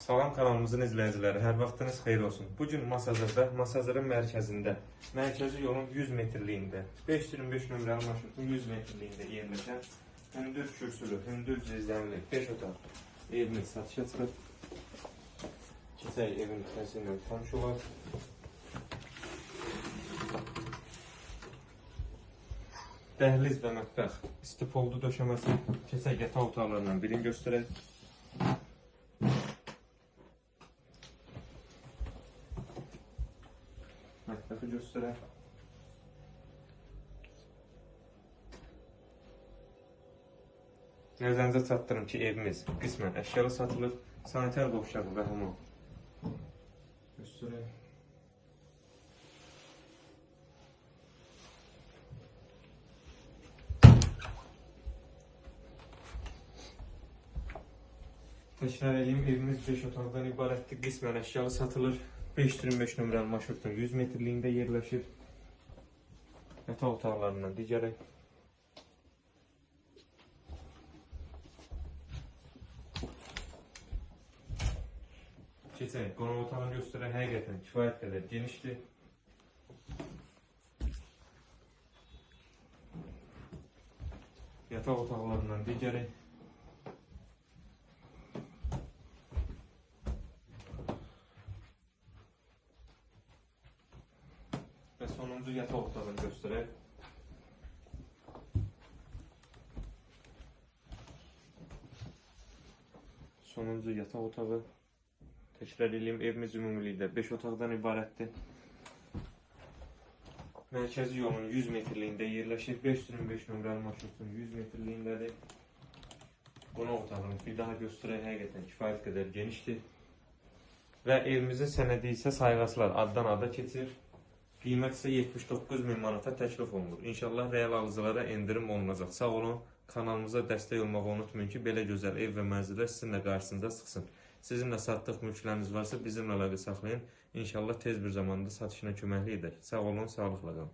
Salam kanalımızın izləyiciləri, hər vaxtınız xeyir olsun. Bugün Masazırda, Masazırın mərkəzində, mərkəzi yolun 100 metrliyində, 525 nömrəli marşrutun 100 metrliyində yerləşən hündür kürsülü, hündür zirzəmili 5 otaq evimiz satışa çıxıb. Keçək evin içərisində ilə tanış olaq. Dəhliz və mətbəx istipoldu döşəməsi. Keçək yataq otaqlarından birini göstərək. Mətbəxi göstərək. Nəzərinizə çatdırım ki, evimiz qismən əşyalı satılır. Sanitar qovşağı və hamam göstərək. Təkrar edeyim, evimiz 5 otaqdan ibarətdir. Qismən əşyalı satılır. 525 nömrəli marşrutun 100 metrliyində yerləşir. Yataq otaqlarından digəri. Keçək, qonaq otağını göstərək, həqiqətən kifayət qədər genişdir. Yataq otaqlarından digəri. Və sonuncu yataq otağını göstərək. Sonuncu yataq otağı. Təkrar edeyim, evimiz ümumilikdə 5 otaqdan ibarətdir. Mərkəzi yolun 100 metrliyində yerləşir. 525 nömrəli marşrutun 100 metrliyindədir. Qonaq otağını bir daha göstərək, həqiqətən kifayət qədər genişdir. Və evimizin sənədi isə sayğaclar addan ada keçir. Qiymət isə 79 min manata təklif olunur. İnşallah real alıcılara endirim olunacaq. Sağ olun, kanalımıza dəstək olmağı unutmayın ki, belə gözəl ev və mənzillər sizin də qarşınıza çıxsın. Sizin də satdıq mülkləriniz varsa bizimlə əlaqə saxlayın. İnşallah tez bir zamanda satışına köməklik edək. Sağ olun, sağlıqla qalın.